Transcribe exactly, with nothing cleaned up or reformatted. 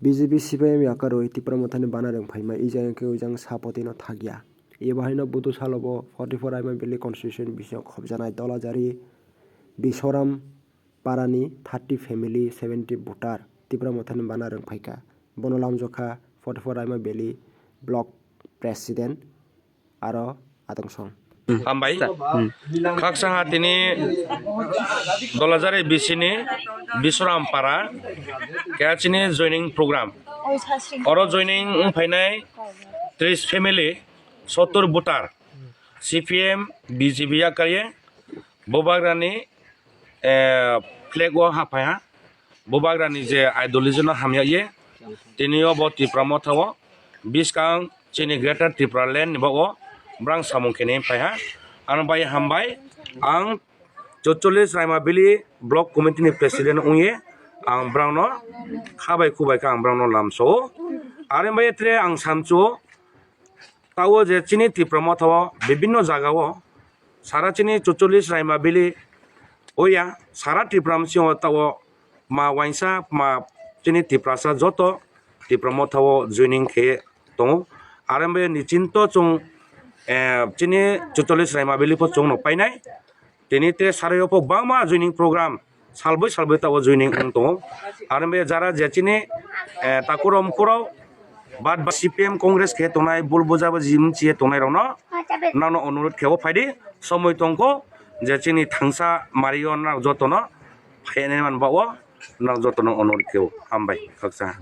B J P C P I M yakarwi Tipra Mothani bana rwng phaima ijang khe ujang sapotino thakya. Ebo haino budu salobo forty four Raima Valley constituency bising khobjanai Dolajari Biswaram parani thirty family seventy voter Tipra Mothani bana rwng phaikha. Bono lamjokha forty four Raima Valley block president aro atwngsong. Hambai. Khaksa ha tini Dolajari bisini Biswarampara khe chini joining program. Oro joining wng phainai tris family, sottor voter, C P M, B J P yakarye, Bubagrani eh, flag o haphaiha, Bubagrani je ideology no hamya ye, tini o bo Tipra Motha o, biskang chini Greater Tipra Land ni bo o, brang samung khe ni phaiha, ano bai hambai, ang chotchollis Raima Valley Block Committee ni President wngye, ang brang no khabai khubai kha ang brang no lamso o, are bai tre ang samchu o, Tao je chini Tipra Motha o bibinno jaga o sara chini chotchollis Raima Valley oya sara Tipra msing o tao ma waisa ma chini Tiprasa joto Tipra Motha o joining khe tongo. Are bai ni chinto chwng, eh, chini chotchollis Raima Valley pho chwng no painai. Tini te sarai o pho bangma joining program salbui salbui tao joining wng tongo. Aro be jara je chini, eh, takurom kuro bad ba C P M Congress khe tongnai bul buja buji mchiye tongnai rokno nangno onurot khe o phaidi somoi tongkho je chini thangsa mario nang jotono phainai man ba o nang jotono onurot khe o hambai khaksa.